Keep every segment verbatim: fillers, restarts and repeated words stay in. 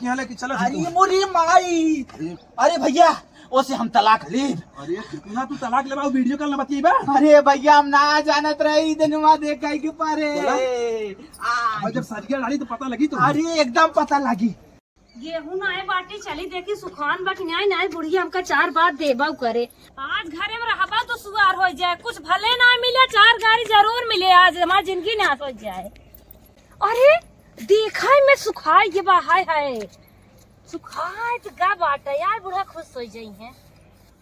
यहाँ लेके चला अरे तू। मोरी माई। अरे। अरे भैया, ओसे हम तलाक लेब। अरे कितना तू तलाक लेबा, वीडियो कॉल ना बतियेबा? अरे भैया, हम ना जानत रही, दिनवा देखे के परे। चला। आ। अब जब सरिया डाली तो पता लगी तो। अरे एकदम पता लगी। गेहूं नाय बाटी, चली देखी सुखान बा कि नाय, नाय बुढ़िया हमका चार बात देबा करे। आज घरे में रहबा तो सुआर हो जाए, कुछ भले ना मिले, चार गारी जरूर मिले, आज हमार जिंदगी नाश हो जाए। अरे देखा में सुखाई के बा, हाय हाय, सुखाई तो गा बाटा यार, बूढ़ा खुश हो जाई है।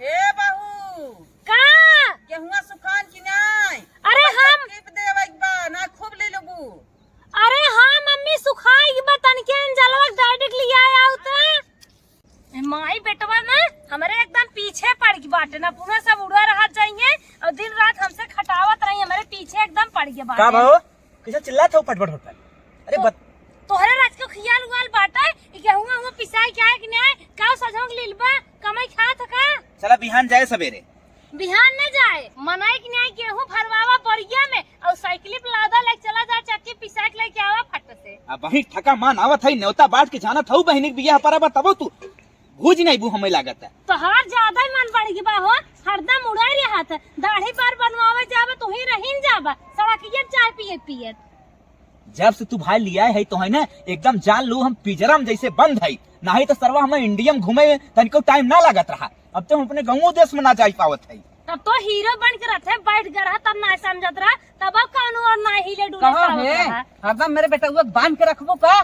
ए बहू, का? गेहुआ सुखान कि नाय? अरे हम टिप देवे के बा, ना खूब ले लेबू। अरे हाँ मम्मी, सुखाई के बा, तनके अंजलवा डायरेक्ट लिया आउत। ए माई बेटवा ना हमरे एकदम पीछे पड़ गई बाटे ना, पूरा सब उड़ा रहा चाहिए और दिन रात हमसे खटावत रही, हमरे पीछे एकदम पड़ गई बाटे। का भाव? कैसे चिल्लात हो फटफट फटफट? अरे तो, बत- तोहरे राज के खियाल उयाल बाटे, ई गेहूं हुआ पिसाई के आए कि नहीं, का सजों के लील बा, कमाई खात ह का? चला बिहान जाए सवेरे। बिहान न जाए, मनाई कि नहीं, गेहूं भरवावा बरिया में, और साइकिल पे लादा लेके चला जा, चक्की पिसा के लेके आवा फट से। अब वही ठका मान आवत है, न्योता बांट के जानत हऊ बहिनी के बियाह पर, अब तबो तू भूज नहीं बू हमें लागत है। तोहार ज्यादा ही मन बढ़ गई बा हो, हरदम उड़ाई रहा था, दाढ़ी बार बनवावे जाबे तू ही रहीन जाबा, सड़किया चाय पिए पिए। जब से तू भाई लिया है तो है ना, एकदम जान लू हम पिंजरा में जैसे बंद है, नहीं तो सरवा हमें इंडिया में घूमे में तनिको टाइम ना लागत रहा। अब तो हम अपने गाँव देश में ना जाई पावत है। तब तो हीरो बन के रहते बैठ गए रहा, तब ना समझत रहा, तब अब कौन और ना हिले डुले कहो पावत हे, रहा। हरदम मेरे बेटउआ के बांध के रखबो का?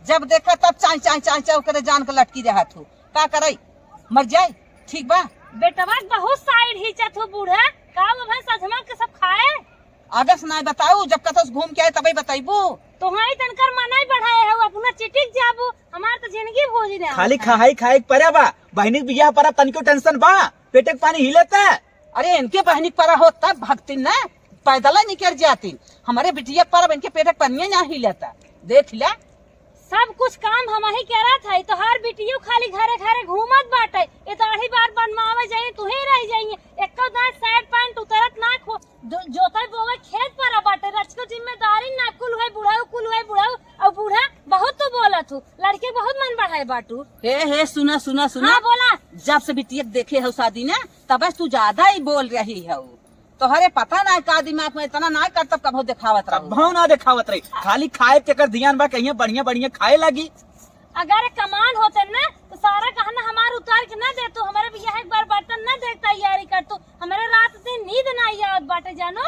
जब देखा तब चाय चाय चाय चाय करे जान के लटकी रहा तू। का करे? मर जाए? ठीक बा? बेटवा के बहुत साइड खींचत हो बूढ़ा, का वो भाई सजमा के सब खाए? आगे से नाय बताऊ, जब कतौ से घूम के आए तबे बताइबू। तो हाँ, तनकर मनाई बढ़ाए हो, अपना चिटिक जाबू, हमार तो जिंदगी भूज दे। खाली खाई खाए के परे बा, बहिनी के बियाह पर अब तनिको टेंशन बा, पेटे के पानी हिलत है। अरे इनके बहिनी के परा हो तब भगतिन ना, पैदल ही निकल जाती। हमारे बिटिया के परब इनके पेटे के पनिया ना हिलता। देख ले। सब कुछ काम हम ही करत है, तोहार बिटियो खाली घरे घरे घूमत बाटे। ये दाढ़ी बार बनवावे जाई, तू ही रह जाई। एको दांत शर्ट पैंट उतरत ना खो, दो-, जोतई बोवे खेत पर बाटे। रचको जिम्मेदारी ना, कुल है बुढ़ऊ, कुल है बुढ़ऊ। और बूढ़ा बहुत तो बोलत हूँ, लड़के बहुत मन बढ़ाए बाटू। हे, हे, सुना, सुना, सुना। हाँ, बोला। जब से बिटिया के देखे हो शादी ना, तब से तू ज्यादा ही बोल रही हो। तोहरे पता ना का दिमाग में इतना ना करतब कभो देखावत रहो। कभो ना देखावत रही, खाली खाए के कर ध्यान बा, कहीं बढ़िया बढ़िया खाए लागी। अगर कमान होते ना तो सारा गहना हमार उतार के ना दे तू, हमारे बियाह एक बार बर्तन ना दे तैयारी कर तू, हमारे रात दिन नींद ना आवत बाटे जानो।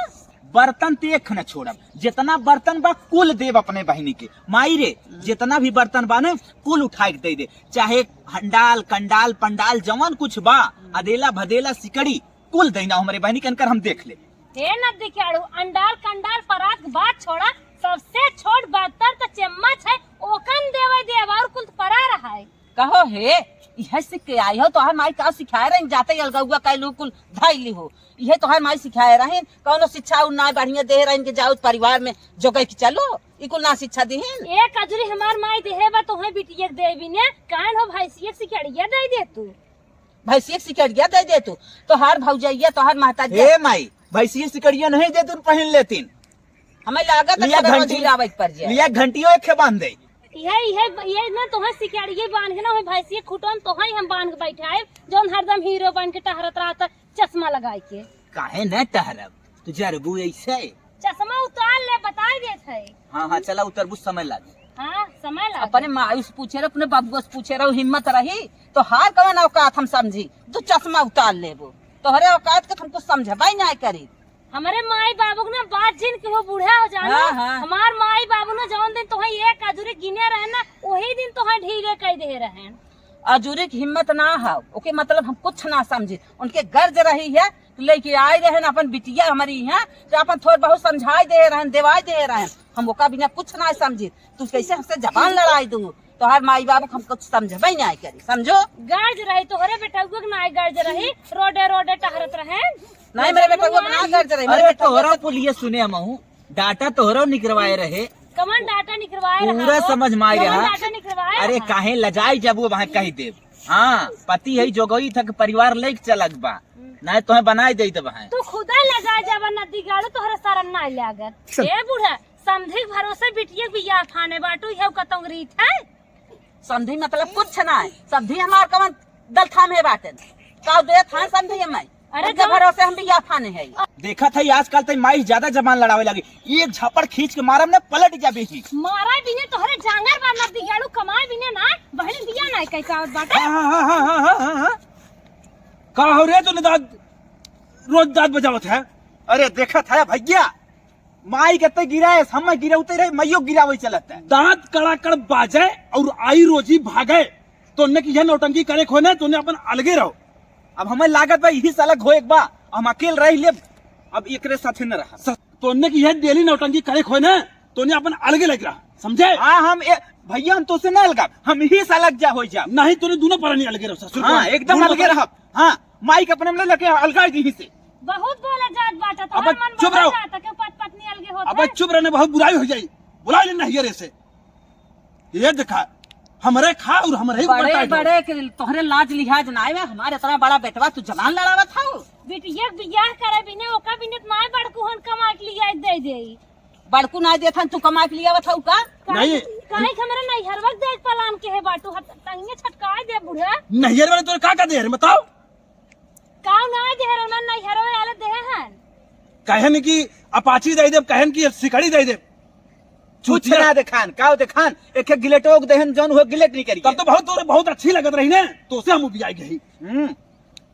बर्तन ते एक न छोड़ब, जितना बर्तन बा कुल देब अपने बहिनी के। माई रे, जितना भी बर्तन बा ना कुल उठाए के दे दे, चाहे हंडाल कंडाल पंडाल जवन कुछ बा, अदेला भदेला सिकड़ी, कुल देना हमरे बहिनी के, इनकर हम देख ले। हे नदी के आड़ू, अंडाल कंडाल परात के बात छोड़ा, सबसे छोट बर्तन तो चम्मच है, ओकन देवे देव और कुल परा रहा है। कहो हे, इहे सीख के आई हो, तोहर माई का सिखाए रही, जाते ही अलगौआ कैलू कुल धैली हो, इहे तोहर माई सिखाए रही, कौनो शिक्षा उ ना बढ़िया दे रही कि जाओ परिवार में जोगे के चलो, ई कुल ना शिक्षा दिहिन। एक अजुरी हमार माई देहे बा तोहे बिटिया के देवी ने, कान हो भैंसिया के सिकड़िया दे दे तू। भैंसिया के सिकड़िया दे दे तू, तोहार भौजैया, तोहार महतारिया। ए माई, भैंसिया सिकड़िया नहीं दे तू, पहन लेतीन। हमें लागत है लिया खबर घंटी, रोजी लावे के पड़ जाए। लिया घंटियो एक बांध दे। इहे, इहे, इहे ना तोहे सिकड़िया बांध के ना, हमें भैंसिया खुटन तोहे हम बांध के बैठाए, जौन हरदम हीरो बन के टहरत रहत, चश्मा लगाई के। काहे न टहरब? तू जरबू ऐसे। चश्मा उतार ले, बताई देत है। हाँ, हाँ, चला उतरबू, समय लागे। हाँ, समय लागे। अपने माई से पूछे रहो, अपने बबुआ से पूछे रहो, हिम्मत रही, तोहार कवन औकात हम समझी, तू चश्मा उतार लेबो। तोहरे औकात के तुमको समझबा ही नहीं करी। हमरे माई बाबू के ना बात जिन के हो बूढ़ा हो जानो। हाँ, हाँ। हमार माई बाबू ना जौन दिन तोहे एक अजुरी गिने रहे ना, वही दिन तोहे ढीले कह दे रहे। अजुरी के हिम्मत ना हो, ओके मतलब हम कुछ ना समझी। उनके गर्ज रही है, तो लेके आए रहन अपन बिटिया हमारी यहाँ, तो अपन थोड़ बहुत समझाए दे रहन, देवाए दे रहन। हम ओका बिना कुछ ना समझी। तू कैसे हमसे जबान लड़ाई दू? तोहार माई बाबू के हम कुछ समझबे नहीं करी, समझो? गर्ज रही, तोहरे बेटउआ के ना गर्ज रही, रोडे रोडे टहरत रहे। नहीं, मेरे बेटउआ के ना गर्ज रही, मेरे अरे बेटउआ तोहरा के पुलिया सुने हमहू, डाटा तोहरो निकरवाए रहे। कमन डाटा निकरवाए रहा पूरा हो? समझ में आए कमन रहा। डाटा निकरवाए अरे रहा? काहे लजाई जब वो वहाँ कह देब। हाँ, पति है जोगई थक परिवार लेके चलत बा। हम्म। नहीं तोहे बनाए दे देब है। तू खुदा लजाए जब नदी गाड़ू तोहरा शरम ना लागत। चल। ए बूढ़ा, समधी के भरोसे बिटिया के बियाह फाने बाटू, इहे कतौंग रीत है? समधी मतलब कुछ ना है, समधी हमार कवन दलथाम है बाटे, का देत है समधी हमें? अरे उनके जब भरोसे हम बियाह फाने है। देखत है आजकल तई माई ज्यादा जबान लड़ावे लगी, एक झापड़ खींच के मारब ने पलट जाबे ही। मारा बिने तोहरे जांगर बार ना दिगाड़ू, कमाए बिने ना, बहन बियाह ना कई का बाटे। हाँ, हाँ, हाँ। का हो रे तूने दांत, रोज दांत बजावत है? अरे देखत है भैया, माई के ते गिराए, हम गिरौते रहे, माइयो गिरावे चलत है। दांत कड़ाकड़ बाजे और आई रोजी भागे। तोन्ने की यह नौटंकी करे खोने, तोन्ने अपन अलगे रहो। अब हमें लागत बा यही साला घोएक बा, हम अकेल रह लेब, अब एकरे साथे न रहा। स-, तोन्ने की यह डेली नौटंकी करे खोने, तोन्ने अपन अलगे लग रहा, समझे? हाँ, हम ए-, भैया हम तोसे ना अलगा, हम ही साला जा हो जा। नहीं, तोन्ने दोनों परानी अलगे रहो, ससुर हाँ, को। एकदम दोनों अलगे परानी। रहो। हाँ, माई के अपने में लेके अलगा ही से। बहुत बोला जात बाटा, अब तोहर मन चुप बहल रहो। जाता, के पत पत्नी अलगे होत अब है। चुप रहने, बहुत बुराई हो जाई। बुला ले नैहरे से। ये देखा, हमरे खा और हमरे ही ऊपर बड़े, काट दो। बड़े के तोहरे लाज लिहाज ना आवे, हमारे इतना बड़ा बेटवा तू जबान लड़ावत हऊ। बिटिया के बियाह करे बिने, ओका बिने त नाय बड़कू हन कमा के लिया दे देई। बड़कू ना देथन, तू कमा के लियावत हऊ का? काहे, नहीं। काहे के हमरे नैहरवा के देख पलान के है बाटू, हत-, तंगे छटकाए दे बुढ़ा। नैहर वाले तोरे का का दे रे, बताओ? काऊ ना देहे रहो ना, नैहरो वाले देहे हन। कहन कि अपाची दे देब, कहन कि सिकड़ी दे देब। कुछ चूतिया। ना देखान, काऊ देखान, एक एक गिलेटो के देहन जौन हो गिलेट नहीं करी। तब तो बहुत तोरे बहुत अच्छी लगत रही ने, तोसे हम उबियाई गई। हम्म।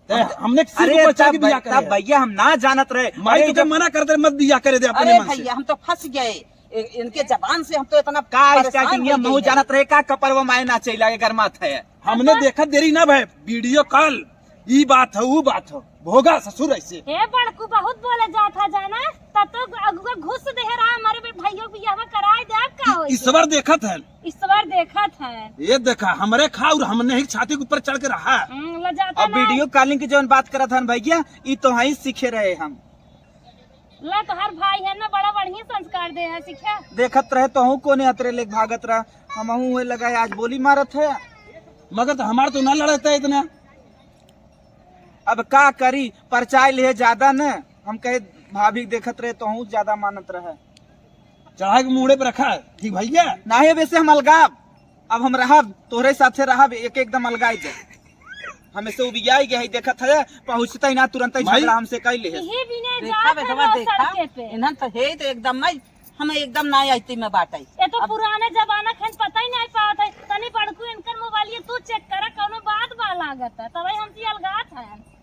ते हमने किसी अरे को पहचान तब के बियाह भै-, करे तब है। भैया हम ना जानत रहे। माई अरे तो जब मना कर दे, मत बियाह करे दे अपने अरे मन से। भैया, हम तो फंस गए। इ-, इनके जबान से हम तो इतना का परेशान starting हो ये गए महू हैं। जानत रहे का कपरवा माए ना चला, ये गरमात है। हमने देखत देरी ना भाई, video call, ई बात है, ऊ बात है, भोगा ससुर ऐसे। हे बड़कू बहुत बोले जात है जाना, तब तो अगुआ घुस दे रहा हमारे बे-, भैया के बियाह कराए दे, अब का होई? ईश्वर देखत है। ईश्वर देखत है। ये देखा, हमरे खा और हमने ही छाती के ऊपर चढ़ के रहा। हम्म, लजाता अब ना। Video calling की जौन बात करत हन भैया, ई तो हई सीखे रहे हम। ला, तोहार भाई है ना, बड़ा बढ़िया संस्कार दे है, सीखा। देखत रहे तोहू कोने अतरे लेके भागत रहा, हमहू हुए लगा आज बोली मारत है। मगर तो हमार तो ना लड़त है इतना। अब का करी, परचाई ले ज्यादा न, हम कहे भाभी देखत रहे तोहू ज्यादा मानत रहे। चढ़ा के मूड़े पे रखा है, ठीक भैया? नाहीं, वैसे हम अलगाब। अब हम रहब, तोहरे साथे रहब, एक एकदम अलगाई दे। हमें से उबियाई गए है, देखत है, पहुँचता ही ना, तुरंत ही भाई। झगड़ा हमसे कई ले है। इहे बिने देखा जात है बेटवा, रोज देखा, सड़के पे। इन्हन तो है तो एकदम नहीं, हम एकदम ना आईती में बाटे। ये तो अब पुराने जमाना खन पता ही नहीं पावत है। तनी बड़कू इनकर मोबाइल ये तू check करा, कौनो बात बा लागत है, तबे हमसे अलगात है।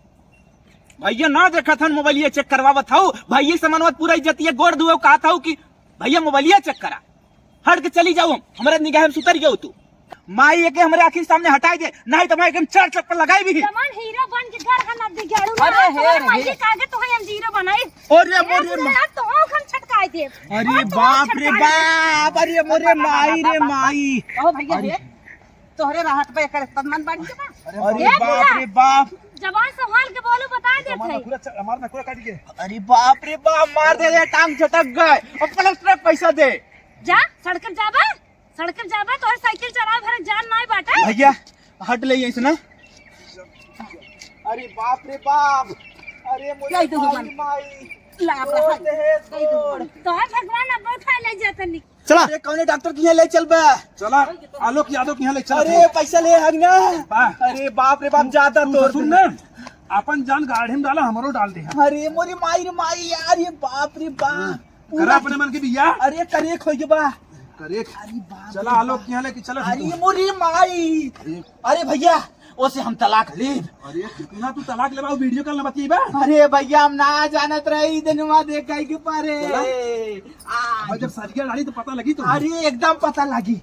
भैया ना देखत हन मोबाइल ये check करवावत हऊ, भैया समनवत पूरा इज्जत ये गोड़ दुओ कहत हऊ कि भैया मोबाइल ये check करा। हट के चली जाओ, हम, हमरा निगाह में सुतर गयो तू। माई एके हमरे आँखी के सामने हटाई दे, नहीं तो मैं एकदम चार चप्पल लगाई भी। जवान हीरो बन के घर हना बिगाड़ू ना, अरे हे तोहरे रे। माई के आगे तो हम जीरो बनाई। अरे मोरे माँ। तो हम छटकाई दे। अरे बाप रे बाप, अरे मोरे माई रे माई। ओ भैया अरे। हे, तोहरे रहत पे एकर तन मन बढ़ के बा। अरे बाप रे बाप। जवान संभाल के बोलो, बता दे भाई। हमार नखुरा काट के। अरे बाप रे बाप, मार दे रे, टांग झटक गए। और पलस्तर पैसा दे। जा, सड़क जाबा। सड़क जाबे, तोहर साइकिल चलावे भर जान नाई बाटे। भैया, हट ले ऐसे ना। अरे बाप रे बाप, अरे मोरे माई, माई। ला, तोड़ दे, तोड़। तोहर भगवान अब उठा ले जाता नहीं। चला। अरे कौने डॉक्टर के यहाँ ले चल बे? चला, आलोक यादव के यहाँ ले चल। अरे पैसा ले हग ना। अरे बाप रे बाप, ज्यादा तोड़ सुन ना, अपन जान गाढ़े में डाला, हमरो डाल दे। अरे मोरे माई रे माई यार, ये बाप रे बाप। करा अपने मन के बिया। अरे करे खोई के बा। करे। अरे बाप रे बाप। चला आलोक के यहाँ लेके चला। अरे मोरी माई। अरे भैया, ओसे हम तलाक लेब। अरे कितना तू तलाक लेबा, वीडियो कॉल ना बतिएबा। अरे भैया, हम ना जानत रही, दिनवा देखाई के पारे। आ, जब सरिया डाली तो पता लगी तो। अरे एकदम पता लगी।